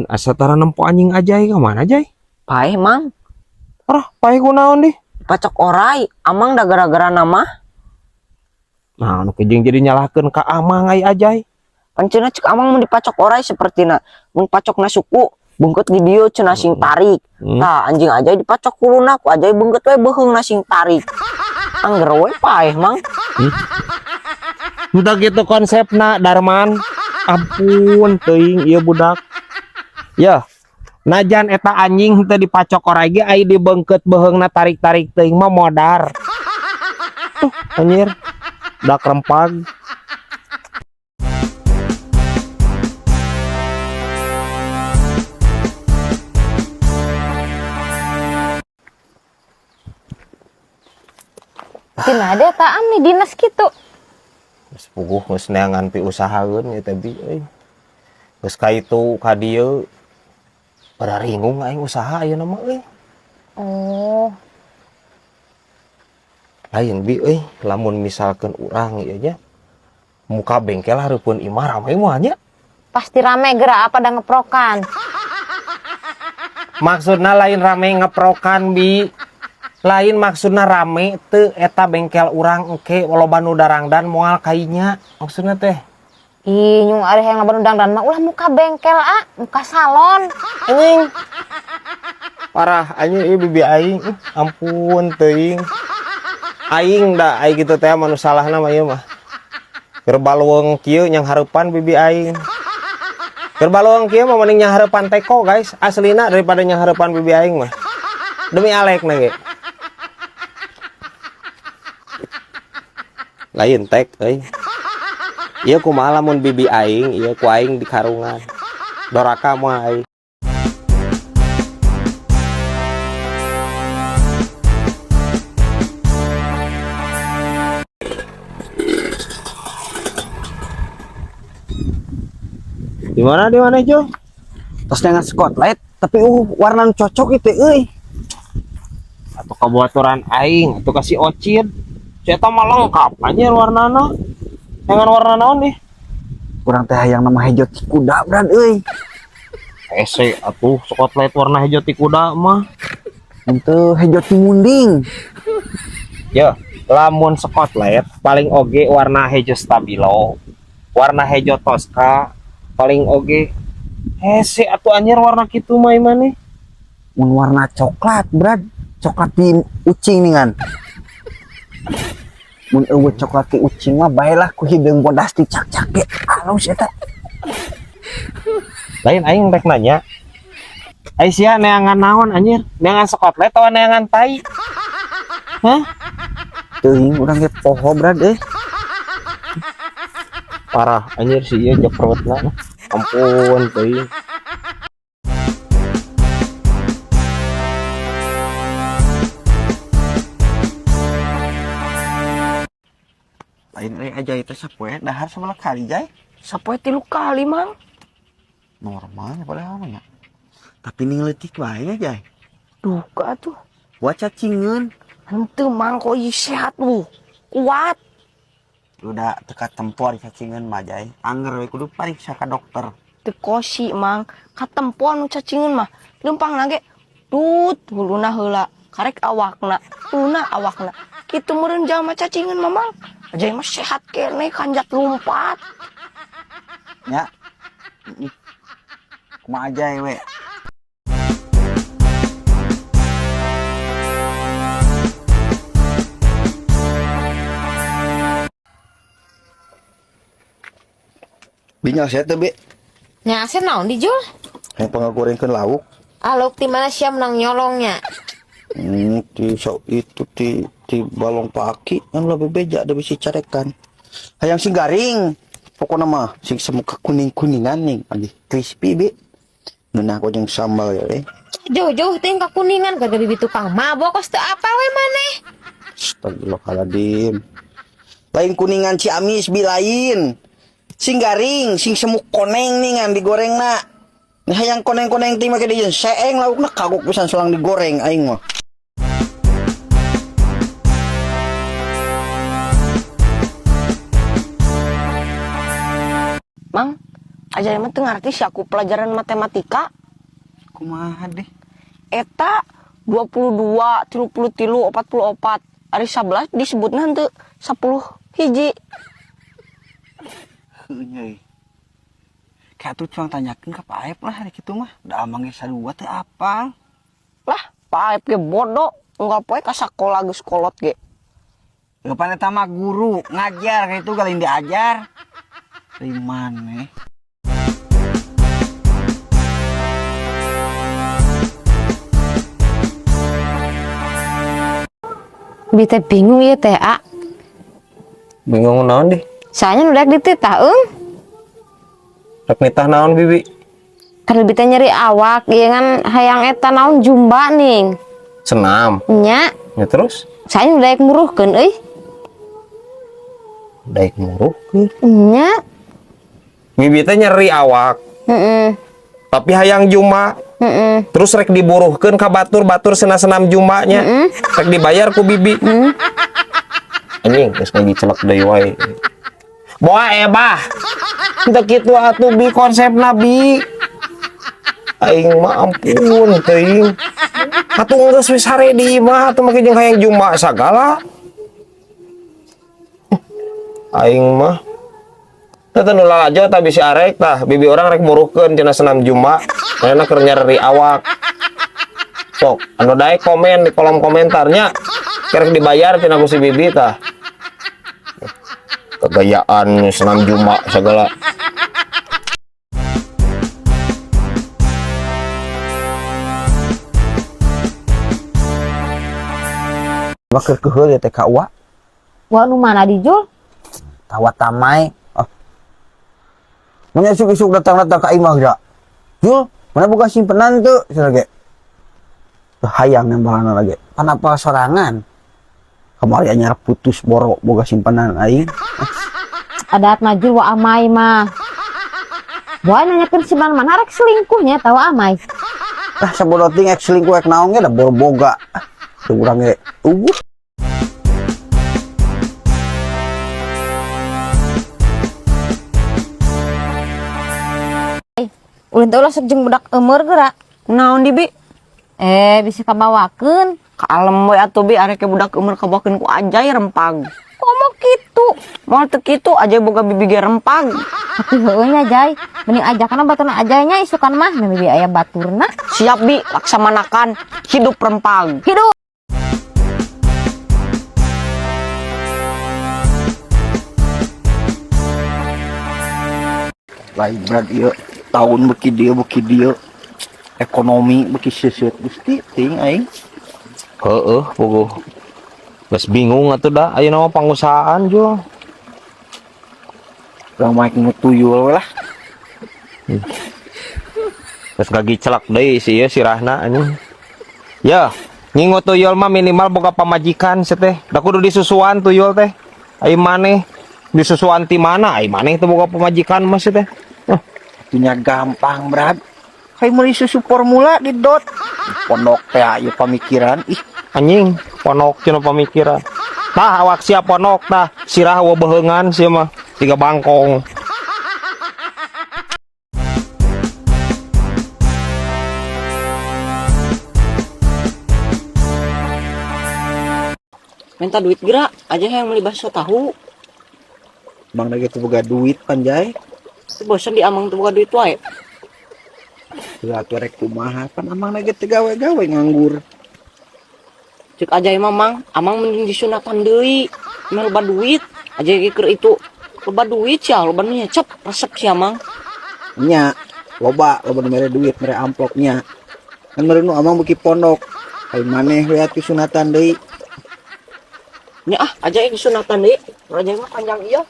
Asa tara nempo anjing Ajay, ka mana Jay? Paeh, Mang. Arah, paeh kunaon dih? Pacok orai, Amang da gara-gara nama. Nah, anu kejeng jadi nyalahkeun ka Amang ai Ajay. Pan cenah cek Amang mun dipacok orai sapertina mun pacokna suku beungkeut di dieu cenah sing tarik. Tah anjing Ajay dipacok huluna ku Ajay beungkeut we beuheungna sing tarik. Angger we paeh, Mang. Udah gitu konsepna Darman. Ampun teuing ieu budak. Ya, najan eta anjing teu dipacok orai ge ai dibeungkeut beuheungna tarik-tarik teuing mah modar. Anjir. Dak rempag. Tina ada taan nih dinas gitu. Geus puguh geus neangan piusahaeun ieu teh bi euy. Geus ka itu ka dieu. Pada ringung aing usaha ayeuna mah euy. Oh. Lain bi euy, lamun misalkeun urang ieu nya muka bengkel hareupeun imah rame moal nya. Pasti rame gerak apa da ngeprokan. Maksudna lain rame ngeprokan bi. Lain maksudna rame teu eta bengkel urang engke loba nu darangdan moal kainya maksudna teh. Ih, nyung ari hayang loba nu dangdan mah ulah muka bengkel ah, muka salon. Anjing. Parah anjing ieu bibi aing. Ampun teuing. Aing da aing kitu teh mah nu salahna mah ieu mah. Keur balweung kieu nyang hareupan bibi aing. Keur balweung kieu mah mending nyang hareupan teko guys, aslina daripada nyang hareupan bibi aing mah. Demi alekna ge. Lain tek euy. Ieu kumaha lamun bibi aing, ieu ku aing di karungan. Doraka mah aing. Di mana, di mana, Jo? Tos dengan spotlight, tapi warna nu cocok itu euy. Atau kabaturan aing, atau kasih ocin. Eta mah lengkap anjir warnana. Dengan warna naon nih? Kurang teh hayang nama hejo ti kuda brad euy. Hese atuh spotlight warna hejo ti kuda mah. Henteu hejo ti munding. Ya, lamun spotlight paling oge warna hejo stabilo, warna hejo toska paling oge. Hese atuh anjir warna kitu mah imane. Mun warna coklat brad, coklat di ucing nih kan. Mun eueuh coklat ti ucing mah baelah ku hideung bodas ti cak-cak ge alus eta. Lain aing rek nanya. Ai sia neangan naon anjir? Neangan spotlight atawa neangan tai? Hah? Teuing urang ge poho brad euy. Parah anjir si ieu jeprotna. Ampun teuing. Lain euy Ajay teh sapoe dahar sabaraha kali Jay? Sapoe 3 kali, Mang. Normal padahal mah nya. Tapi ning leutik wae nya Jay. Duka atuh. Wa cacingeun. Henteu Mang, kok ieu sehat lu. Kuat. Udah teka tempo ari cacingeun mah Jay. Anger we kudu pariksa ka dokter. Teu kosi Mang, katempo anu cacingeun mah. Leumpangna ge tut huluna heula, karek awakna, huluna awakna. Kitu meureun jalma cacingeun mah Mang. Ajay mah sehat kene kanjat lumpat. Ya. Kumaha Ajay we? Binyal saya teh, Bi. Nya asa naon di Jul? Yang pangagorengkeun lauk. Ah, lauk ti mana sia menang nyolongnya? Ti so, itu ti balong paki yang lebih beja ada bisi carekan. Hayang sing garing. Pokokna mah sing semuka kuning-kuningan nih, lagi crispy, Bi. Ngeunah ku jeung sambal ya, eh. Jauh-jauh teh ka kuningan gara bibi tukang mabok kos teu apal we maneh. Astagfirullahaladzim. Lain kuningan Ciamis bi lain. Sing garing, sing semuk koneng nih ngan digorengna. Nih hayang koneng-koneng teh make dijieun seeng laukna kagok pisan selang digoreng aing mah. Mang, Ajay mah teu ngarti sih aku pelajaran matematika. Kumaha deh? Eta 22, 33, 44. Ari 11 disebutna henteu 10 hiji. Heuh nya euy. Kayak tuh cuang tanyakeun ka Pak Aep lah hari kitu mah. Da amang ge sarua teu apal. Lah, Pak Aep ge bodoh. Unggal poe ka sakola geus kolot ge. Kapan eta mah guru ngajar kayak itu galin diajar. Dari maneh? Bi teh bingung ieu teh, A. Bingung naon deh? Soalnya nu daek dititah eung. Rek nitah naon bibi? Kan lebih teh nyeri awak, ieu ngan hayang eta naon jumba ning. Senam. Nya. Ya terus? Soalnya nu daek muruhkeun euy. Daek muruhkeun. Nya. Bibi teh nyeri awak. Heeh. Tapi hayang jumba. Heeh. Terus rek diburuhkeun ka batur-batur sena-senam jumbanya. Rek dibayar ku bibi. Anjing, geus ngagicelek deui wae. Boa ebah. Teu kitu atuh bi konsepna bi. Aing mah ampun teuing. Atuh geus wis sare di imah atuh make jeung hayang jumba sagala. Aing mah teh nu lalajo tah bisi arek tah bibi urang rek muruhkeun cenah senam jumba. Manehna keur nyereri awak. Sok, anu daek komen di kolom komentarnya. Kerek dibayar cenah ku si bibi tah. Kegayaan senam jumba segala. Bakeur keheul ya teh ka uwa. Wa nu mana dijul? Tawa tamai. Ah. Mun isuk-isuk datang-datang ka imah geura. Jul, mana boga simpenan teu cenah ge. Teu hayang nembalan lagi. Pan apa sorangan? Kamari anyar putus boro boga simpenan aing. Adat mah Jul wa amai mah. Boy nanyakeun si man mana rek selingkuhnya tawa amai. Lah sabodo ting ek selingkuh ek naon ge da boro boga. Teu urang ge uguh. Ulin teh ulah sok jeung budak eumeur geura. Naon di bi? Bisa kabawakeun. Kalem we atuh bi arek budak eumeur kabawakeun ku Ajay rempag. Komo kitu? Moal teu kitu Ajay boga bibi ge rempag. Tapi heueuh nya Jay, mending ajakan baturna Ajay nya isukan mah meh bibi aya baturna. Siap bi, laksamanakan hidup rempag. Hidup. Lain berat ieu tahun beki dieu ekonomi beki seuseut Gusti ting aing. Heeh, puguh. Geus bingung atuh da ayeuna mah pangusahaan jul. Urang mah nu tuyul we lah. Geus gagicelak deui si ieu sirahna anjing. Ya, ngingu tuyul mah minimal boga pamajikan sia teh. Da kudu disusuan tuyul teh. Ai maneh disusuan ti mana? Ai maneh teu boga pamajikan mah sia teh. Huh. Atunya gampang, Brad. Kayak meuli susu formula di dot. Pondok teh ieu pamikiran ih. Anjing, pondok cenah pamikiran. Tah awak sia pondok tah, sirah wa beheungan sia mah, tiga bangkong. Minta duit geura, aja yang beli bakso tahu. Mang da ge teu boga duit panjai. Teu bosan di amang teu boga duit wae. Teu atuh rek kumaha pan amang da ge teu gawe-gawe nganggur. Cek Ajay mah mang, amang mending disunatan deui. Meh loba duit, Ajay ge keur itu loba duit sia, loba nu nyecep, resep sia mang. Nya, loba loba nu mere duit, mere amplop nya. Kan mere nu amang beuki pondok. Ai maneh we atuh sunatan deui. Nya ah, Ajay disunatan deui. Ajay mah panjang ieu.